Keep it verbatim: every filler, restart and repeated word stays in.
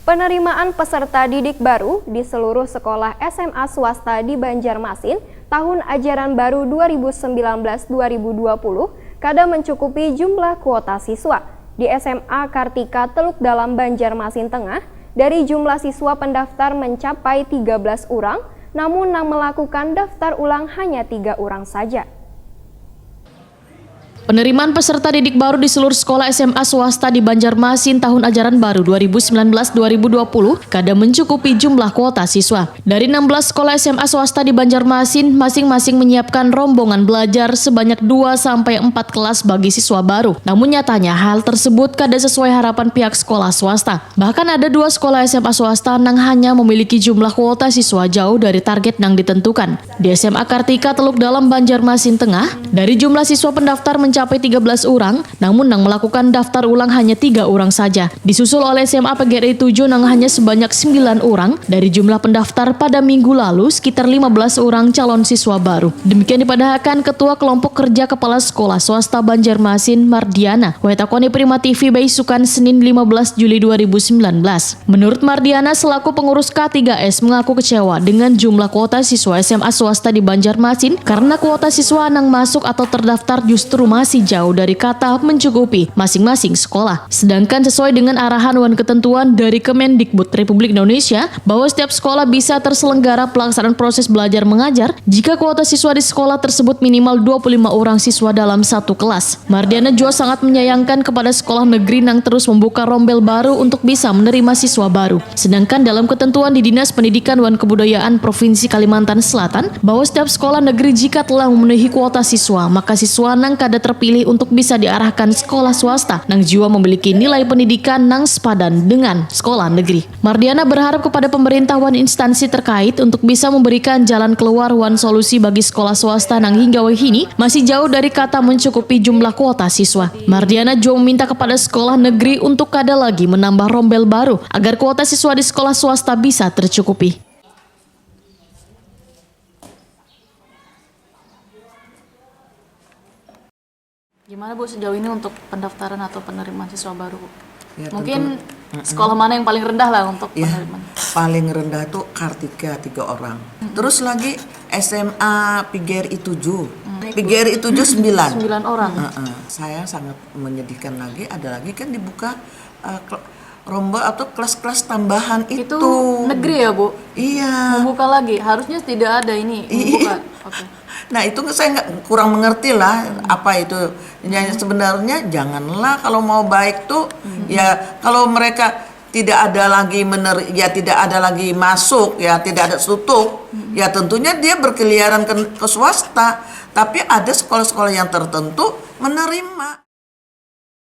Penerimaan peserta didik baru di seluruh sekolah S M A swasta di Banjarmasin tahun ajaran baru dua ribu sembilan belas dua ribu dua puluh kada mencukupi jumlah kuota siswa. Di S M A Kartika Teluk Dalam Banjarmasin Tengah, dari jumlah siswa pendaftar mencapai tiga belas orang, namun nang melakukan daftar ulang hanya tiga orang saja. Penerimaan peserta didik baru di seluruh sekolah S M A swasta di Banjarmasin tahun ajaran baru dua ribu sembilan belas dua ribu dua puluh kada mencukupi jumlah kuota siswa. Dari enam belas sekolah S M A swasta di Banjarmasin, masing-masing menyiapkan rombongan belajar sebanyak dua sampai empat kelas bagi siswa baru. Namun nyatanya, hal tersebut kada sesuai harapan pihak sekolah swasta. Bahkan ada dua sekolah S M A swasta nang hanya memiliki jumlah kuota siswa jauh dari target nang ditentukan. Di S M A Kartika Teluk Dalam Banjarmasin Tengah, dari jumlah siswa pendaftar mencapai tiga belas orang, namun nang melakukan daftar ulang hanya tiga orang saja. Disusul oleh S M A P G R I tujuh nang hanya sebanyak sembilan orang dari jumlah pendaftar pada minggu lalu, sekitar lima belas orang calon siswa baru. Demikian dipadahakan Ketua Kelompok Kerja Kepala Sekolah Swasta Banjarmasin, Mardiana, wahitakoni Prima T V baisukan Senin lima belas Juli dua ribu sembilan belas. Menurut Mardiana selaku pengurus K tiga S mengaku kecewa dengan jumlah kuota siswa S M A swasta di Banjarmasin karena kuota siswa nang masuk atau terdaftar justru masih jauh dari kata mencukupi masing-masing sekolah. Sedangkan sesuai dengan arahan wan ketentuan dari Kemendikbud Republik Indonesia bahwa setiap sekolah bisa terselenggara pelaksanaan proses belajar mengajar jika kuota siswa di sekolah tersebut minimal dua puluh lima orang siswa dalam satu kelas. Mardiana jua sangat menyayangkan kepada sekolah negeri nang terus membuka rombel baru untuk bisa menerima siswa baru. Sedangkan dalam ketentuan di Dinas Pendidikan wan Kebudayaan Provinsi Kalimantan Selatan, bahwa setiap sekolah negeri jika telah memenuhi kuota siswa, maka siswa nang kada terpilih untuk bisa diarahkan sekolah swasta nang jua memiliki nilai pendidikan nang sepadan dengan sekolah negeri. Mardiana berharap kepada pemerintah wan instansi terkait untuk bisa memberikan jalan keluar wan solusi bagi sekolah swasta nang hingga wahini masih jauh dari kata mencukupi jumlah kuota siswa. Mardiana jua meminta kepada sekolah negeri untuk kada lagi menambah rombel baru agar kuota siswa di sekolah swasta bisa tercukupi. Gimana, Bu, sejauh ini untuk pendaftaran atau penerimaan siswa baru, Bu? Ya, mungkin tentu. Mm-mm. Sekolah mana yang paling rendah lah untuk, ya, penerimaan? Paling rendah tuh Kartika, tiga orang. Mm-mm. Terus lagi S M A P G R I tujuh. Mm. P G R I tujuh sembilan. Sembilan orang. Heeh. Saya sangat menyedihkan lagi, ada lagi kan dibuka, eh, kel-, rombel atau kelas-kelas tambahan itu. Itu negeri ya, Bu? Iya. Membuka lagi. Harusnya tidak ada ini, iya, membuka. Oke. Nah, itu saya nggak, kurang mengerti lah apa itu. Ya, sebenarnya janganlah kalau mau baik tuh, hmm, ya kalau mereka tidak ada lagi mener-, ya tidak ada lagi masuk, ya tidak ada tutup, hmm, ya tentunya dia berkeliaran ke, ke swasta. Tapi ada sekolah-sekolah yang tertentu menerima.